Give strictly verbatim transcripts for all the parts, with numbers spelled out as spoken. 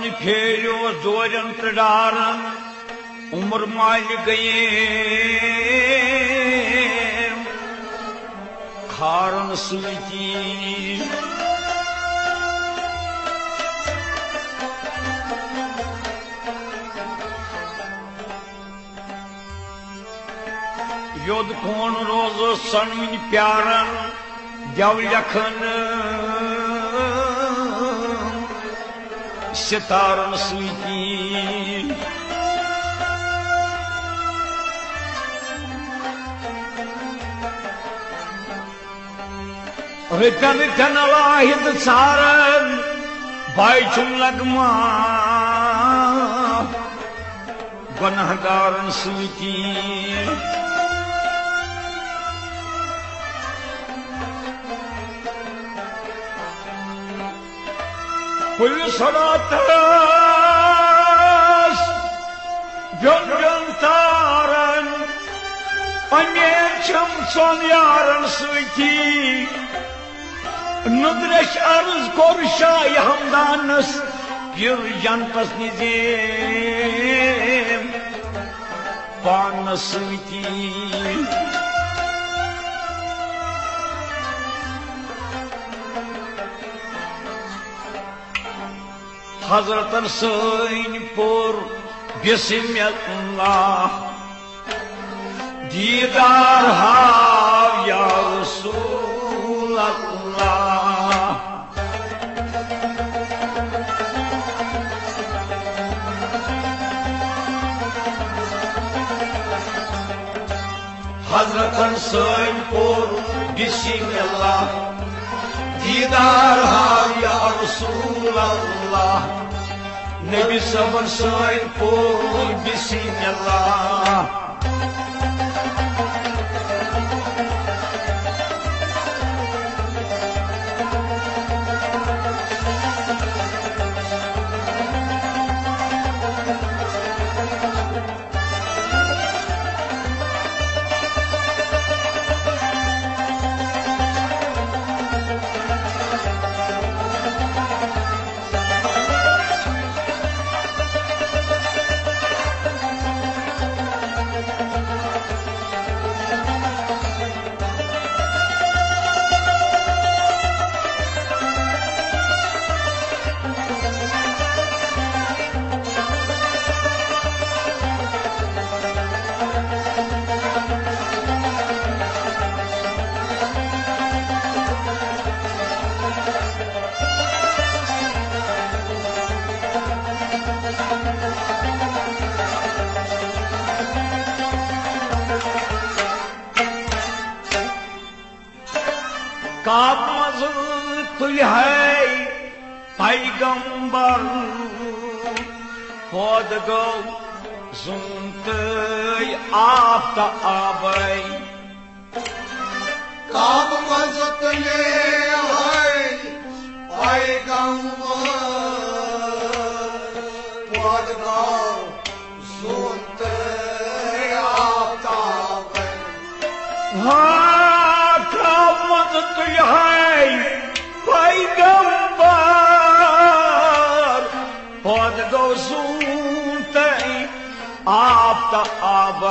پھیریو زورٮ۪ن تہٕ ڈارن، عمر مالہِ گٔیے کھارن سۭتی۔ یوٚد کون روزس سنوٕنۍ پیارن، دیو لیکھن ستارن سۭتی۔ رٕتٮ۪ن رٕتٮ۪ن علاحدٕ ژھارن، باے چھُم لگما گۄناہگارن سۭتی۔ پُلِس راتس بیوٚن بیوٚن تارن، امید چھم ژۄن یارن سۭتی۔ نُدرش عرض کوٚر شاہ ہمدانس، پِر جنتس نزیم پانس سۭتی۔ حضرتن سٲنۍ پوٚر بسم اللہ، دیدار ہاو یا رسول اللہ۔ حضرتن سٲنۍ پوٚر بسم اللہ، دیدار ہاو یا رسول اللہ۔ نبی صٲبن سٲنۍ پوٚر بسم اللہ۔ کعبہٕ منٛزٕ تُلہِ ہے پیغمبر، پٲدٕ گوٚو زوٗن تہٕ آب تہٕ آبے۔ کعبہٕ منٛزٕ تُلہِ ہے پیغمبر، پٲدٕ گوٚو زوٗن تہٕ آفتاب۔ ہا، کعبہٕ منٛزٕ تُلہِ ہے پیغمبر، پٲدٕ گوٚو زوٗن تہٕ آفتاب۔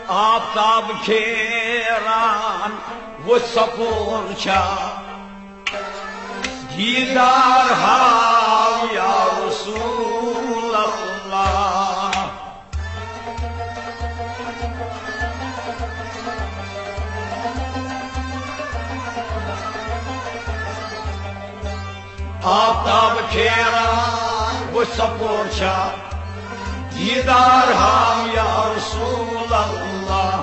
آفتاب پھیران وُچھ سپور چھا، دیدار ہاو یا رسول اللہ۔ آفتاب پھیران وُچھ سپور چھا، دیدار ہاو یا رسول اللہ۔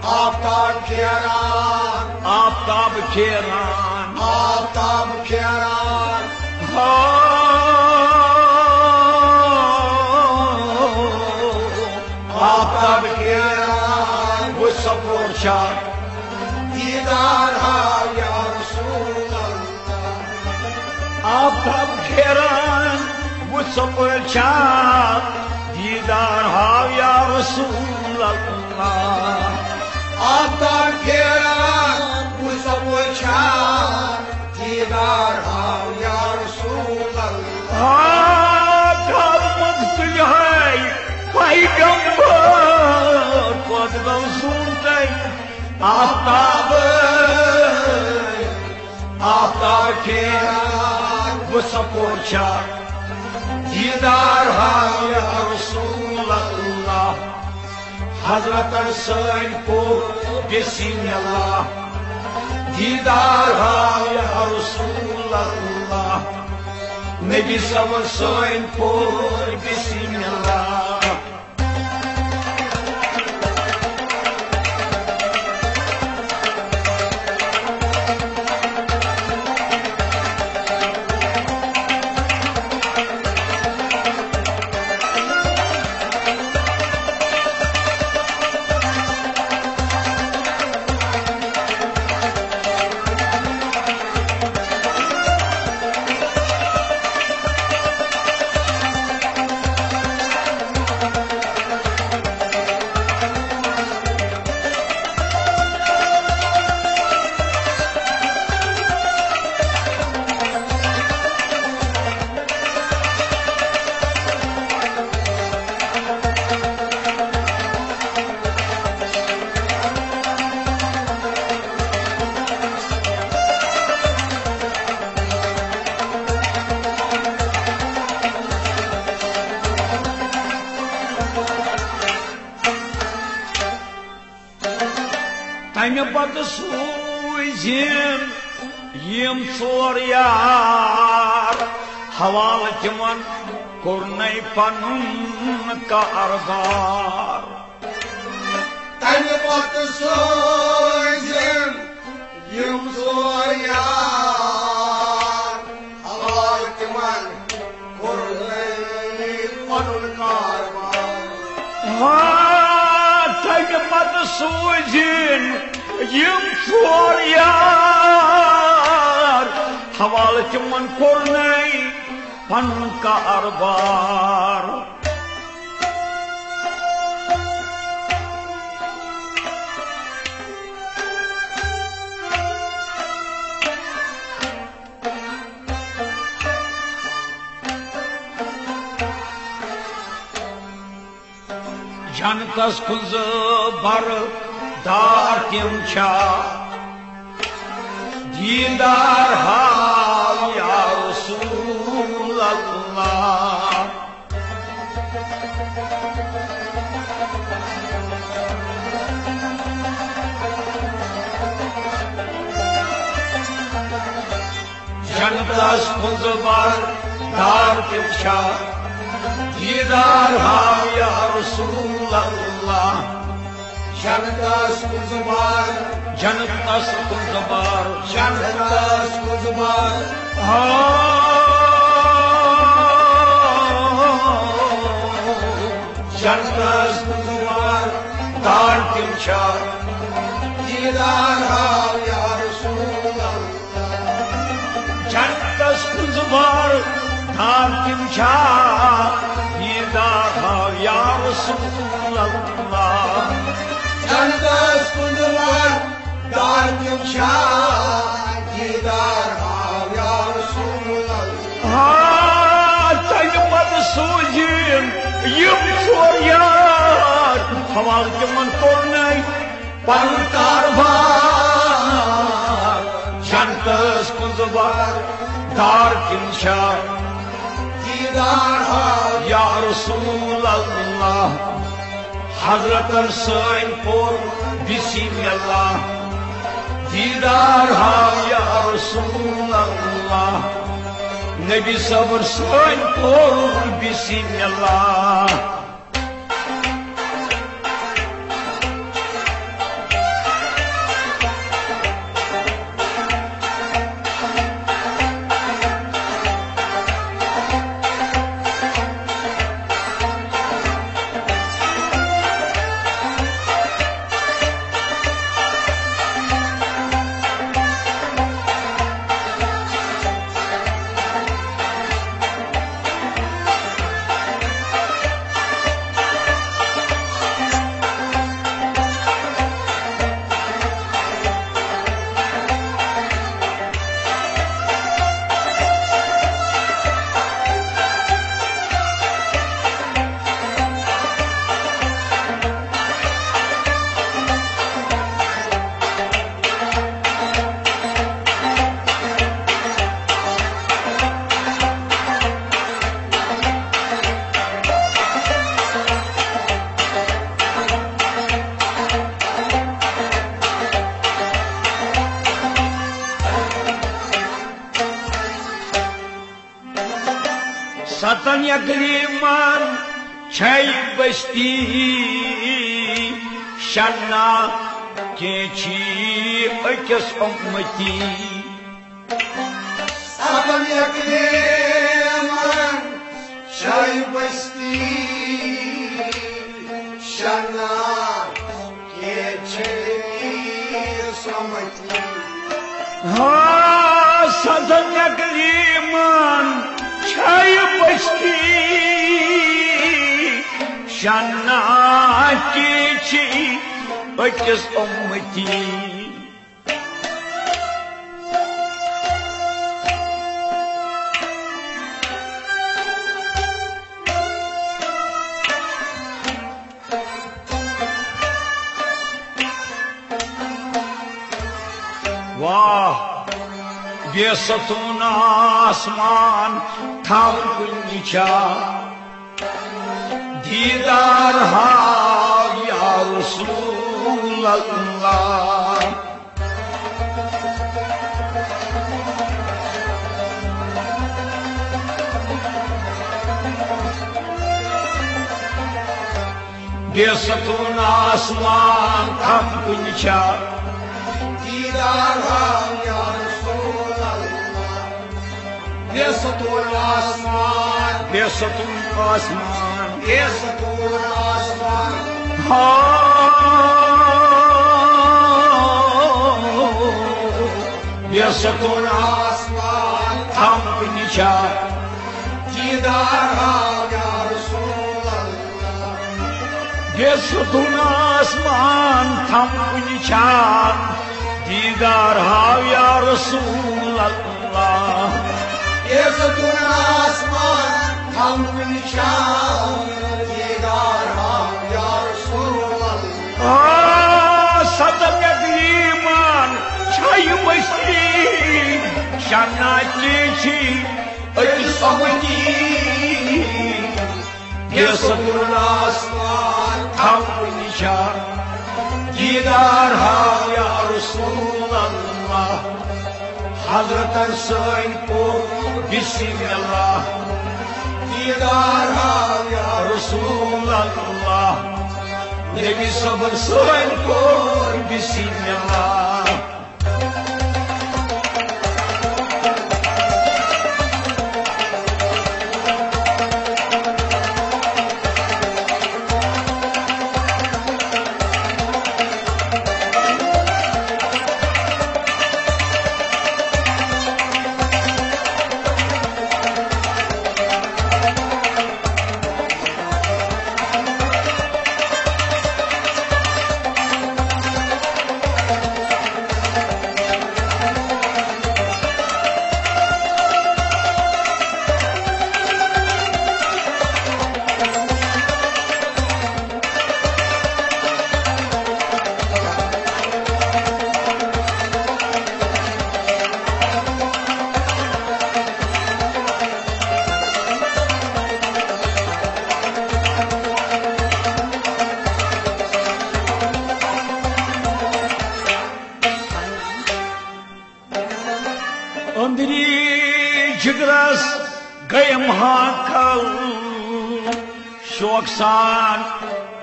آفتاب پھیران، آفتاب پھیران، آفتاب پھیران۔ ہا، آفتاب پھیران وُچھ سپور چھا، دیدار ہاو یا رسول اللہ۔ آفتاب پھیران وُچھ ژۄپٲرۍ چھا، دیٖدار ہاو یا رسول اللہ۔ آفتاب پھیران وُچھ ژۄپٲرۍ چھا، دیٖدار ہاو یا رسول اللہ۔ آفتاب منٛز تُلہِ ہے پیغمبر، پتہٕ گوٚو سونتَے آفتاب۔ آفتاب پھیران وُچھ ژۄپٲرۍ چھا، دیٖدار ہاو یا رسول اللہ۔ حضرتن سٲنۍ پوٚر بسم اللہ، دیٖدار ہاو یا رسول اللہ۔ نبی صٲبن سٲنۍ پوٚر بسم اللہ۔ تمہِ پتہٕ سوٗزِن یِم ژور یار، حوالہٕ تِمن کوٚرنَے پنُن کاربار۔ تمہِ پتہٕ سوٗزِن یِم ژور یار، حوالہٕ تِمن کوٚرنَے پنُن کاربار۔ ہاں، تمہِ پتہٕ سوٗزِن یِم ژور یار، حوالہٕ تِمن کوٚرنَے پنُن کاربار۔ جنتس کُن زٕ بر دار تِم چھا، دیٖدار ہاو یا رسول اللہ۔ جنتس کُن زٕ بر دار تِم چھا، دیٖدار ہاو یا رسول اللہ۔ جنتس کُن زٕ بر، جنتس کُن زٕ بر، جنتس کُن زٕ بر۔ ہاں۔ جنتس کُن زٕ بر دار تِم چھا، دیٖدار ہاو یا رسول اللہ۔ جنتس کُن زٕ بر دار تِم چھا، دیٖدار ہاو یا رسول اللہ۔ جنتس کُن زٕ بر دار تِم چھا، دیٖدار ہاو یا رسول اللہ۔ ہاں، تمہِ پتہٕ سوٗزِن یِم ژور یار، حوالہٕ تِمن کوٚرنَے پنُن کاربار۔ جنتس کُن زٕ بر دار تِم چھا، دیٖدار ہاو یا رسول اللہ۔ حضرتن سٲنۍ پوٚر بسم اللہ، دیٖدار ہاو یا رسول اللہ۔ نبی صٲبن سٲنۍ پوٚر بسم اللہ۔ تن یقلیمن چھے بستی شنا، کینچھی أکِس اُمتی۔ سبن یقلیمن چھے بستی شنا، کینچھی أکِس اُمتی۔ ہا، سدن یقلیمن چھے بستی شنا، کینچھی أکِس اُمتی۔ واہ، بے ستون آسمان تھاو کُنہِ جا، دیدار ہاو یا رسول اللہ۔ بے ستون آسمان تھم کُنہِ جا، دیدار ہاو یا رسول اللہ۔ بے ستون آسمان، بے ستون آسمان، بے ستون آسمان۔ ہا، بے ستون آسمان تھم کُنہِ جا، دیدار ہاو یا رسول اللہ۔ بے ستون آسمان تھم کُنہِ جا، دیدار ہاو یا رسول اللہ۔ بے ستون آسمان تھم کُنہِ جا، دیدار ہاو یا رسول اللہ۔ آ، سدن یقلیمن چھے بستی شنا، کینچھی أکِس اُمتی۔ بے ستون آسمان تھم کُنہِ جا، دیدار ہاو یا رسول اللہ۔ حضرتن سٲنۍ کوٚر بسم اللہ، دیدار ہاو یا رسول اللہ۔ نبی صٲبن سٲنۍ کوٚر بسم اللہ۔ أنٛدری جگرس گٔیم ہاکل، شوق سان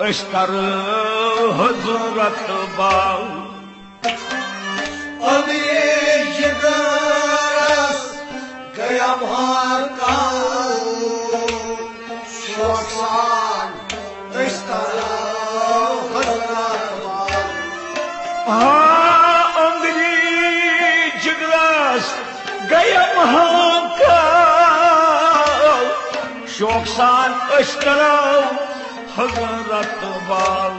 أسۍ کرو حضرت بال۔ أنٛدری جگرس گٔیم ہاکل، شوق سان أسۍ کرو حضرت بال۔ آ، أنٛدری جگرس گٔیم ہاکل، شوق سان أسۍ کرو حضرت بال۔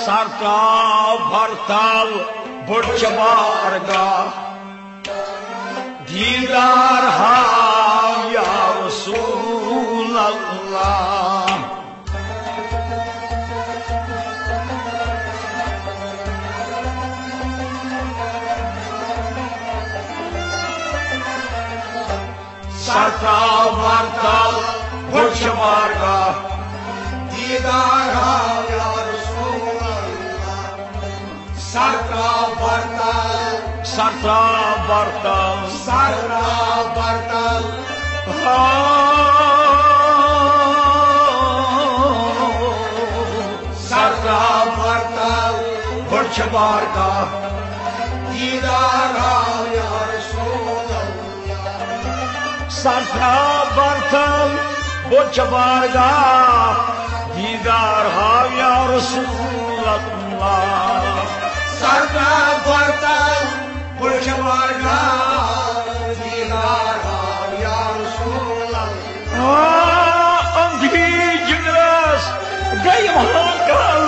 سر تراو بر تل بٔڑ چھ بارگاہ، دیدار ہاو یا رسول اللہ۔ ترٛاو برتل، بُتھ چھُ بارگاہ، دیٖدار ہاو یا رسول اللہ۔ سر ترٛاو برتل، سر ترٛاو برتل، سر ترٛاو برتل۔ ہاو۔ سر ترٛاو برتل، بُتھ چھُ بارگاہ، دیٖدار ہاو یا رسول اللہ۔ سر ترٛاو برتل، بُتھ چھُ بارگاہ، دیٖدار ہاو یا رسول اللہ۔ سر ترٛاو برتل، بُتھ چھُ بارگاہ، دیٖدار ہاو یا رسول اللہ۔ آ، أمبی جنس گٔے وہان کل،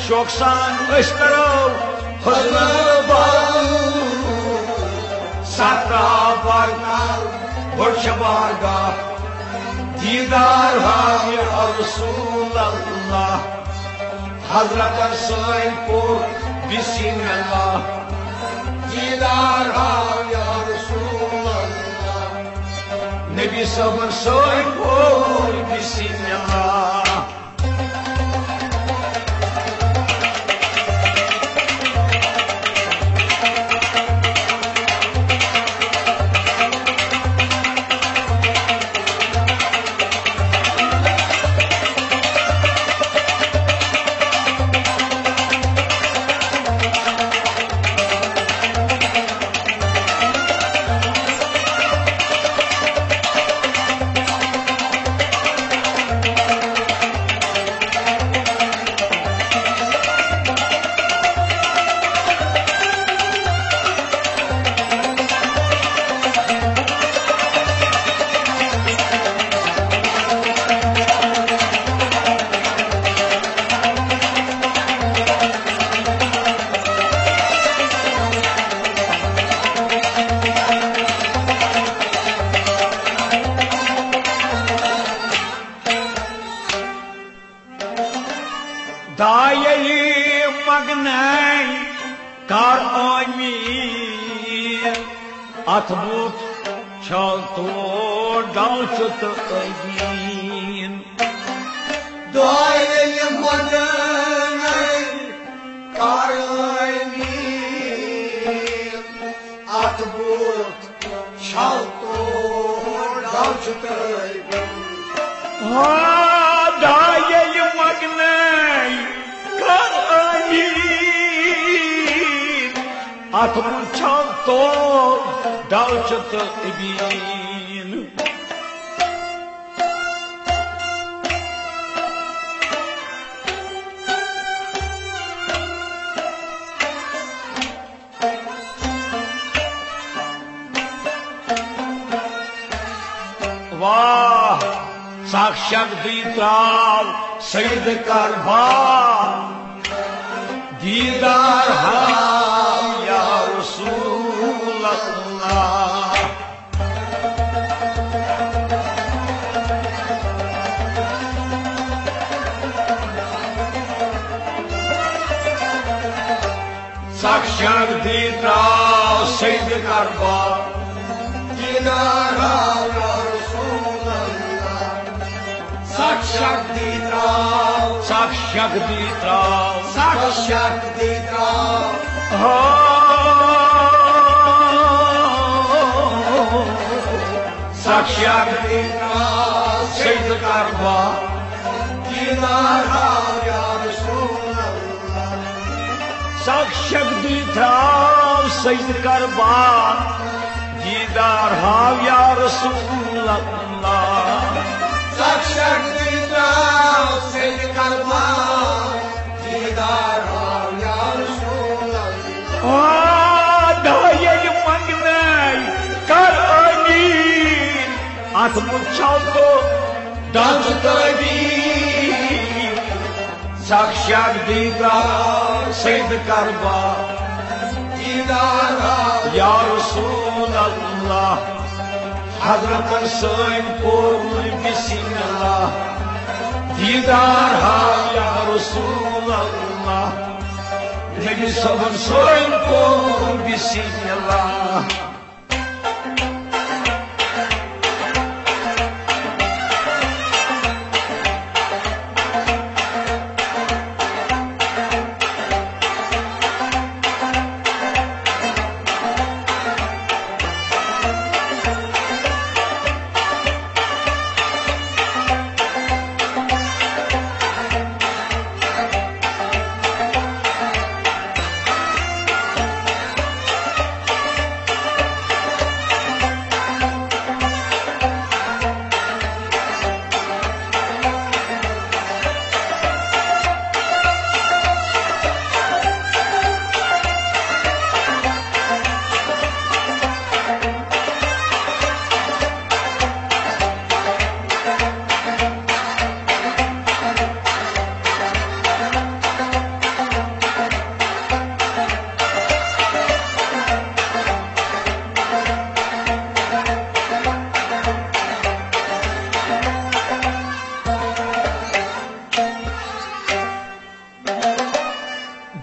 شوق سان أسۍ کرو حضور بل۔ سر ترٛاو برتل، بُتھ چھُ بارگاہ، دیٖدار ہاو یا رسول اللہ۔ حضرتن سٲنۍ پوٚر بسم اللہ، دیٖدار ہاو یا رسول اللہ۔ نبی صٲبن سٲنۍ پوٚر بسم اللہ۔ دایہِ مگنَے کر آمیٖن، اتھ بُتھ چھل تو ڈل چھُ تہٕ أمیٖن۔ دایہِ مگنَے کر آمیٖن، اتھ بُتھ چھل تو ڈل چھُ تہٕ أمیٖن۔ ہا، دایہِ مگنَے کر آمیٖن، اتھ بُتھ چھل تو ڈل چھُ تہٕ أمیٖن۔ واہ، سخ شک دی ترٛاو سید کربا، دیٖدار ہاو یا رسول اللہ۔ سخ شک دی ترٛاو سید کربا، دیٖدار ہاو یا رسول اللہ۔ سخ شک دی ترٛاو، سخ شک دی ترٛاو، سخ شک دی ترٛاو۔ ہا۔ سخ شک دی ترٛاو سید کربا، دیٖدار ہاو یا رسول اللہ۔ سخ شک دی ترٛاو سید کربا، دیٖدار ہاو یا رسول اللہ۔ سخ شک دی ترٛاو سید کربا، دیٖدار ہاو یا رسول اللہ۔ آ، دایہِ منگنَے کر آمیٖن، اتھ بُتھ چھل تو ڈل چھُ تہٕ أمیٖن۔ سخ شک دی ترٛاو سید کربا، دیٖدار ہاو یا رسول اللہ۔ حضرتن سٲنۍ پوٚر بسم اللہ، دیٖدار ہاو یا رسول اللہ۔ نبی صٲبن سٲنۍ پوٚر بسم اللہ۔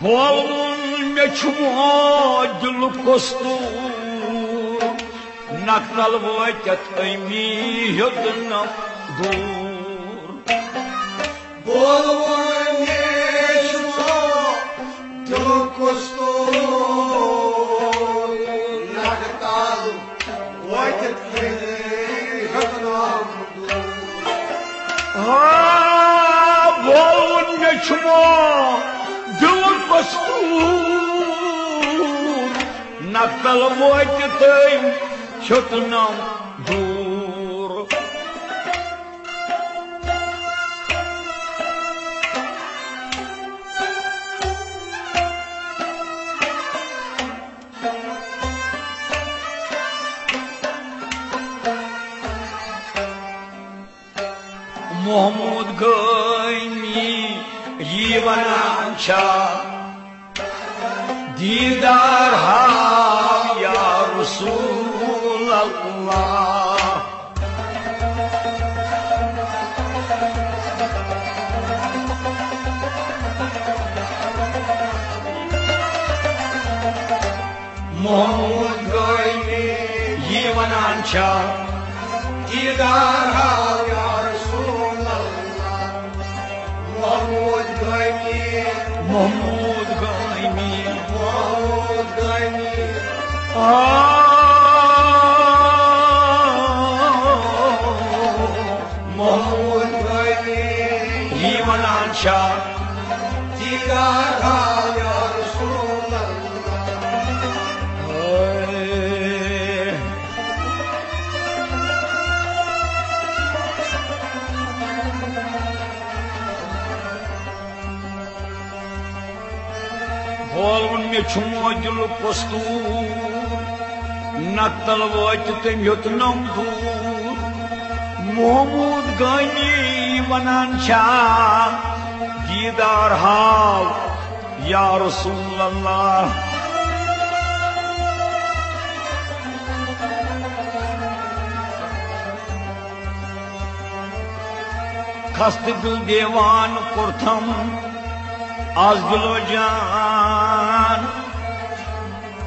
بولوُن مےٚ چھُ وۄنۍ دِلُک قصوٗر، نقل وٲتِتھ أمی ہیوٚتنم دوٗر۔ بولوُن مےٚ چھُ وۄنۍ دِلُک قصوٗر، نقل وٲتِتھ أمی ہیوٚتنم آ، بولوُن مےٚ چھُ وۄنۍ دِلُک قصوٗر، نقل وٲتِتھ أمۍ ہیوٚتنم دوٗر۔ محمود گٲمی یی ونان چھا، دیدار ہاو یا رسول اللہ۔ محمود گٲمی یی ونان چھا، دیدار ہاو یا رسول اللہ۔ محمود گٲمی، محمود گٲمی، محمود گٲمی۔ آ، محمود گٲمی یی ونان چھا، دیدار ہاو یا رسول اللہ۔ بولوُن مےٚ چھُ وۄنۍ دِلُک قصوٗر، نقل وٲتِتھ أمۍ ہیوٚتنم دوٗر۔ محمود گٲمی ونان چھا، دیدار ہاو یا رسول اللہ۔ خستہٕ دِل دیوان کوٚرتھم از دِلو جان،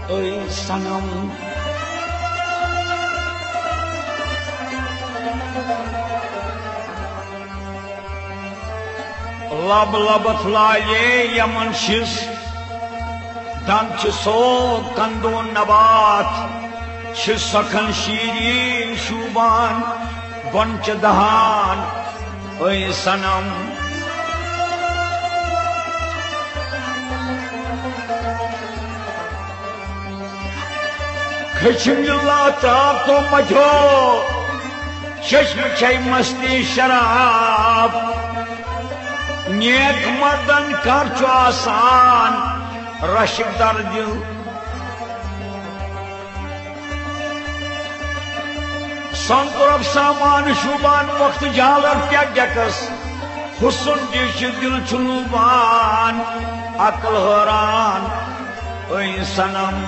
اے صنم۔ لب لبس لالے یمن شِس، دند چھِ سوگ کندون نبات، چھِ سخن شیرین شوبان، بۄن چہِ دہان، اے صنم۔ کھٔچھِم یہِ لاتاب تو مجھو، چشم چھے مستی شراب۔ نیک مردن کر چھُ آسان رشک در دِل۔ سنگ رب سامان شوبان وقت جالر کیا ڈیکس۔ حسن دِش دِل چھُ لوٗبان، عقل حٲران، اے صنم۔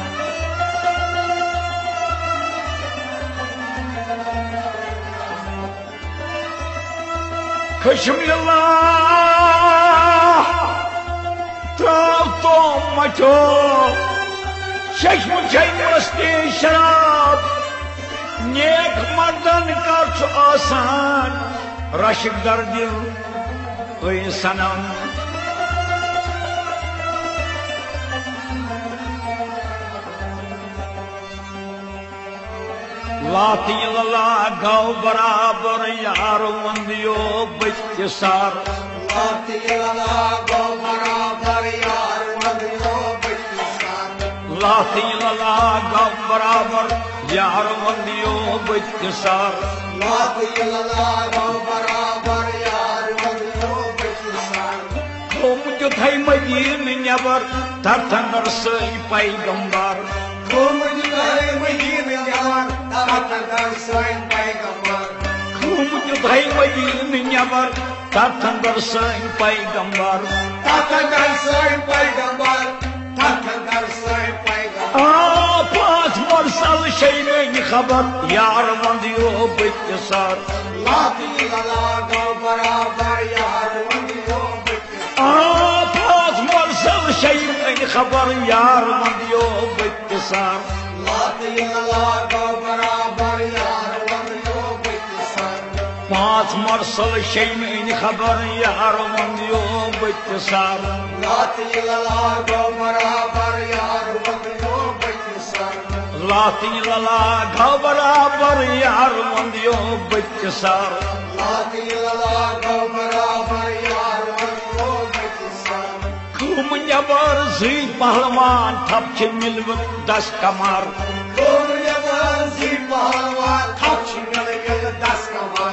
کھٔچھِم لِلہ ترٛاو تو مچھو، چشم چھے مستی شراب۔ نیک مردن کر چھُ آسان رشک در دِل، اے صنم۔ لاتہٕ ییٚلہِ لاگو برابر یار وندیو بہٕ تہِ سر۔ لاتہٕ ییٚلہِ لاگو برابر یار وندیو بہٕ تہِ سر۔ لاتہٕ ییٚلہِ لاگو برابر یار وندیو بہٕ تہِ سر۔ لاتہٕ ییٚلہِ لاگو برابر یار وندیو بہٕ تہِ سر۔ قوم دیُت ہے مدینہٕ نٮ۪بر، تتھ اندر سٲنۍ پیغمبر۔ قوم دیُت ہے مدینہٕ نٮ۪بر، تتھ اندر سٲنۍ پیغمبر۔ قوم دیُت ہے مدینہٕ نٮ۪بر، تتھ اندر سٲنۍ پیغمبر۔ تتھ اندر سٲنۍ پیغمبر، تتھ اندر سٲنۍ پیغمبر۔ آ، پانٛژھ مرسل شیٚیہِ میٛانہِ خبر، یار وندیو بہٕ تہِ سر۔ لاتہٕ ییٚلہِ لاگو برابر، یار وندیو بہٕ تہِ سر۔ آ، پانٛژھ مرسل شیٚیہِ خبر یار وندیو بچ سر۔ لا تیل لا گو برابر یار وندیو بچ سر۔ پانچ مرسل شیمین خبر یار وندیو بچ سر۔ لا تیل لا گو برابر یار وندیو بچ سر۔ لا تیل لا گو برابر یار وندیو بچ سر۔ لا تیل لا گو برابر یار وندیو بچ سر۔ کم نبر زی پہلوان تھپ چھ ملوت دس کمر۔ کم نبر زی پہلوان تھپ چھ ملوت دس کمر۔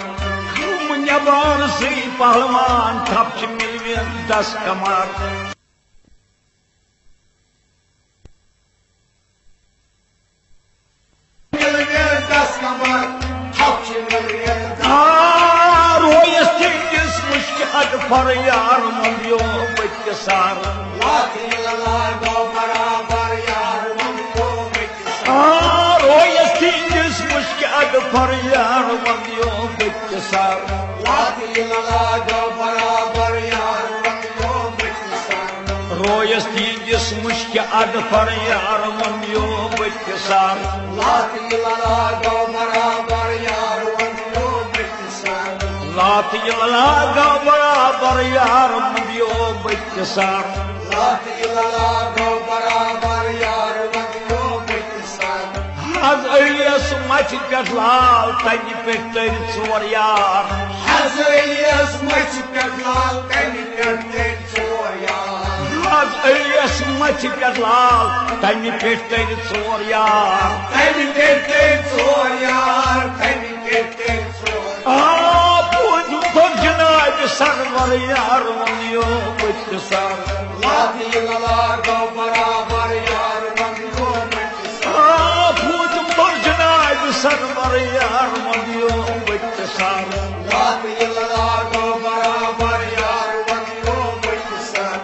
کم نبر زی پہلوان تھپ چھ ملوت دس کمر۔ آ، رویس تہندس مشکہِ اَڈٕ پھر یار وندیو بچ سر۔ لا تیل لا گو برابر یار وندیو بچ سر۔ آ، رویس تہندس مشکہِ اَڈٕ پھر یار وندیو بچ سر۔ لا تیل لا گو برابر یار وندیو بچ سر۔ رویس تہندس مشکہِ اَڈٕ پھر یار وندیو بچ سر۔ لا تیل لا گو برابر یار وندیو بچ سر۔ لا تیل لا گو برابر یار وندیو بچ سر۔ لا تیل لا گو برابر یار وندیو بچ سر۔ حض علیس مچھ پٮ۪ٹھ لال تنہِ پٮ۪ٹھ تٔرۍ ژور یار۔ حض علیس مچھ پٮ۪ٹھ لال تنہِ پٮ۪ٹھ تٔرۍ ژور یار۔ حض علیس مچھ پٮ۪ٹھ لال تنہِ پٮ۪ٹھ تٔرۍ ژور یار۔ تنہِ پٮ۪ٹھ تٔرۍ ژور یار۔ تنہِ پٮ۪ٹھ تٔرۍ ژور۔ آ، پوٗتۍ پھوٚر جناب سرور یار وندیو بچ سر۔ لا تیل لا گو برابر یار وندیو بچ سر۔ آ، پوٗتۍ پھوٚر جناب سرور یار وندیو بچ سر۔ لا تیل لا گو برابر یار وندیو بچ سر۔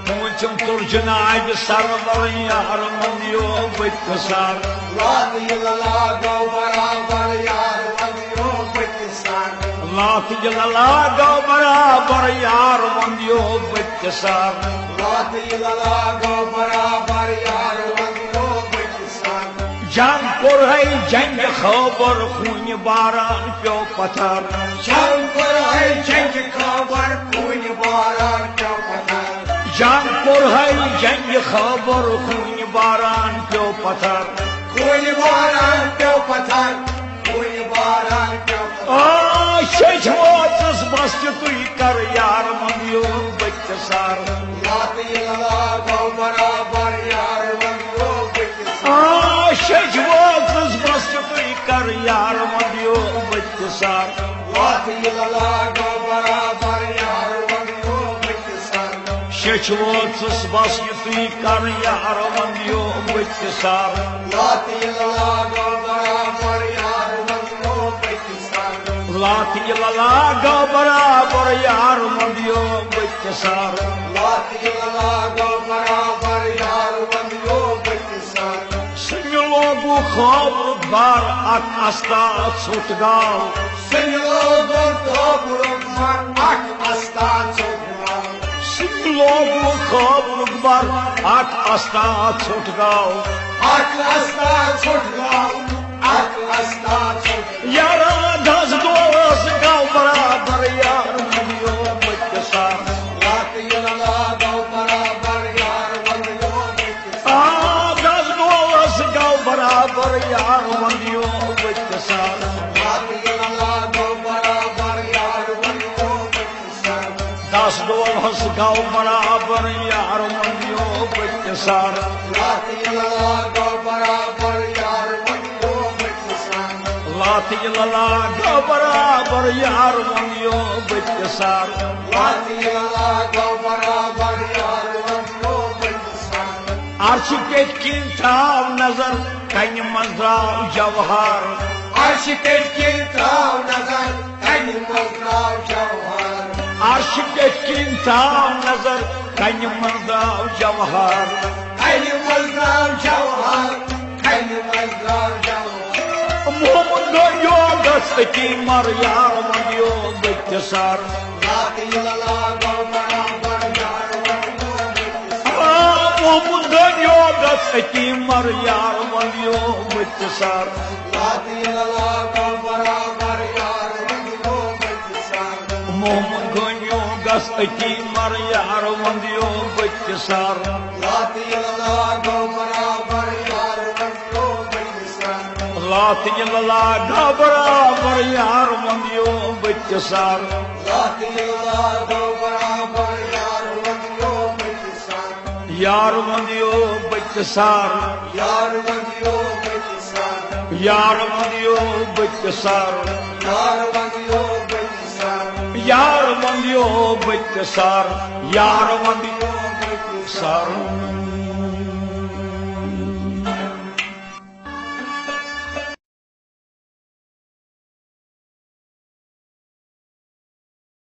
پوٗنٛژِم تُر جناب سرور یار وندیو بچ سر۔ لا تیل لا گو برابر یار وندیو بچ سر۔ لا تیل لا گو برابر یار وندیو بچ سر۔ لا تیل لا گو برابر یار وندیو بچ سر۔ جنگ کوٚر ہے جنگ خٲبر، خوٗنہِ باران پیوٚو پتھر۔ جنگ کوٚر ہے جنگ خٲبر، خوٗنہِ باران پیوٚو پتھر۔ جنگ کوٚر ہے جنگ خٲبر، خوٗنہِ باران پیوٚو پتھر۔ خوٗنہِ باران پیوٚو پتھر، خوٗنہِ باران پیوٚو پتھر۔ آ، شیٚچھ وٲژٕس بس یُتُے کر یار وندیو بچ سر۔ لا تیل لا گو برابر یار وندیو بچ سر۔ آ، شیٚچھ وٲژٕس بس یُتُے کر یار وندیو بچ سر۔ لا تیل لا گو برابر یار وندیو بچ سر۔ شیٚچھ وٲژٕس بس یُتُے کر یار وندیو بچ سر۔ لا تیل لا گو برابر یار وندیو بچ سر۔ لا تیل لا گو برابر یار وندیو بچ سر۔ لا تیل لا گو برابر یار وندیو بچ سر۔ سُہ مےٚ لوگُو خٲبرُک بار اکھ استاد ژھوٚٹ گاو۔ سُہ مےٚ لوگُو خٲبرُک بار اکھ استاد ژھوٚٹ گاو۔ سُہ مےٚ لوگُو خٲبرُک بار اکھ استاد ژھوٚٹ گاو۔ اکھ استاد ژھوٚٹ گاو، اکھ استاد ژھوٚٹ۔ یارا دس دۄہس گاو برابر یار وندیو بچ سر۔ لا تیل لا گو برابر یار وندیو بچ سر۔ آ، دس دۄہس گاو برابر یار وندیو بچ سر۔ لا تیل لا گو برابر یار وندیو بچ سر۔ دس دۄہس گاو برابر یار وندیو بچ سر۔ لا تیل لا گو برابر یار وندیو بچ سر۔ لا تیل لا گو برابر یار وندیو بچ سر۔ لا تیل لا گو برابر یار وندیو بچ سر۔ عرشہِ پٮ۪ٹھ کِنۍ ترٛاو نظر، کنہِ منٛز درٛاو جوہر۔ عرشہِ پٮ۪ٹھ کِنۍ ترٛاو نظر، کنہِ منٛز درٛاو جوہر۔ عرشہِ پٮ۪ٹھ کِنۍ ترٛاو نظر، کنہِ منٛز درٛاو جوہر۔ کنہِ منٛز درٛاو جوہر، کنہِ منٛز درٛاو جوہر۔ محمد گوٚو یوگس أتی مر یار وندیو بچ سر۔ لا تیل لا گو برابر یار وندیو بچ سر۔ آ، محمد گژھ أتی مر یار وندیو بچ سر۔ لا تیل لا گو برابر یار وندیو بچ سر۔ محمد گنیو گژھ أتی مر یار وندیو بچ سر۔ لا تیل لا گو برابر یار وندیو بچ سر۔ لا تیل لا گو برابر یار وندیو بچ سر۔ لا تیل لا گو برابر یار وندیو بچ سر۔ یار وندیو بچ سر۔ یار وندیو بچ سر۔ یار وندیو بچ سر۔ یار وندیو بچ سر۔ یار وندیو بچ سر۔ یار وندیو بچ سر۔